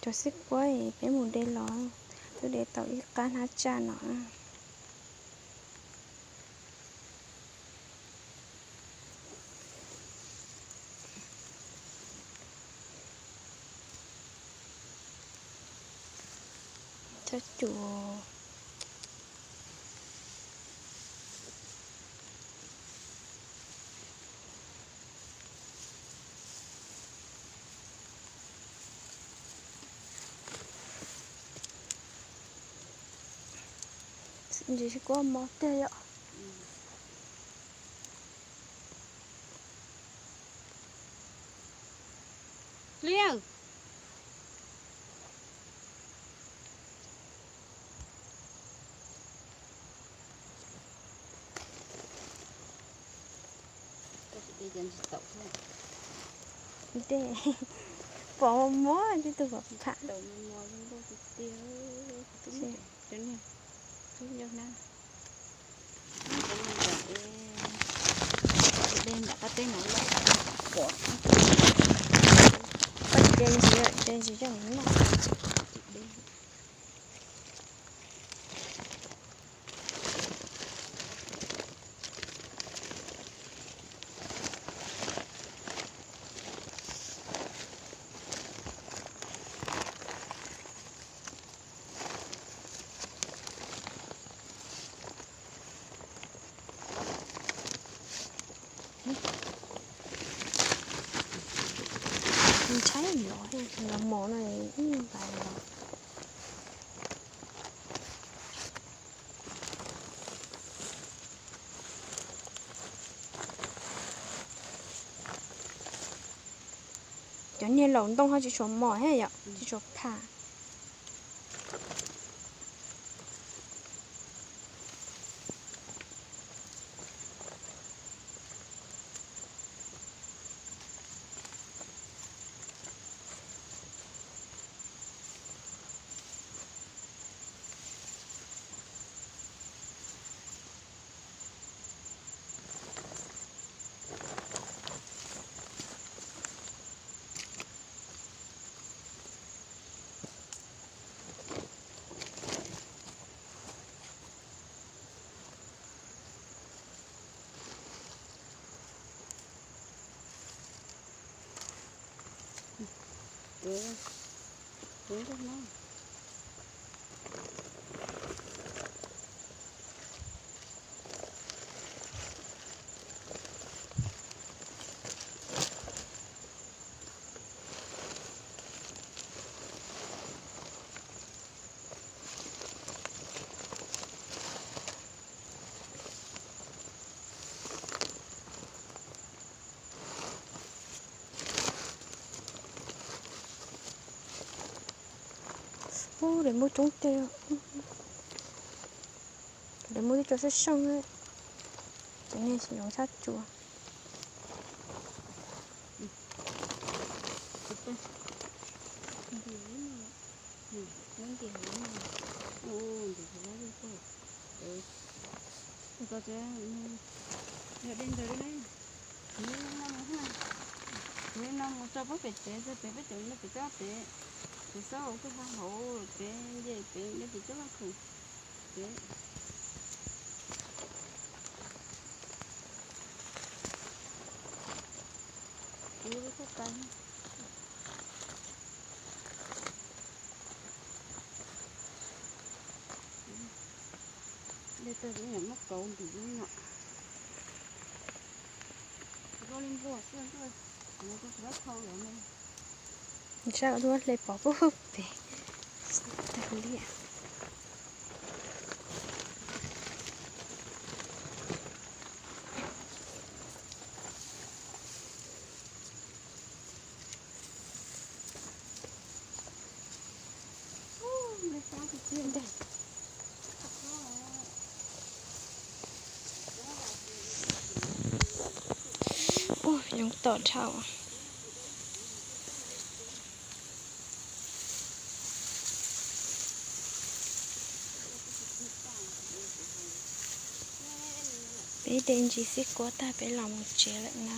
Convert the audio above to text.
Cov xib kuab peb mus de los, twb de tau ib qab hnab tsaj no. Txhob cuam. Ntsis kuj mos tiag yom. Liaj. De, pom mos mos tib tug pom pham. De nram qab teb no lawm. Koj tsis de ntsis, de ntsis coj mus noj. Ntshai los, los mos no ib nyuag nqaim los. Cov niag laus ntoo ho tsis tshua mos thiab yom, tsis tshua pham. Ub, lawv muaj coob tiag. Lawv muaj tib co sab seej, cov niag zoo tshaj cua. Yog de ntawd li ne, kuv no mus tso pub pem tsev, pem peb cov no pem toj pem, pem xab hauv peb ha hauv pem nce pem nce pem toj laj khoom pem. Kuv li koj tas. De tag kuv nyam muab kauv ntim lub no. Zoo li npluag xwb npluag, kuv kuv tsis paub thau lawm ne. Saib ua lub hle pov pub pem tag liaj. Ub, yoov tom dhau. Peb de ntsis xib kuab tag peb los mus tsev lawm na.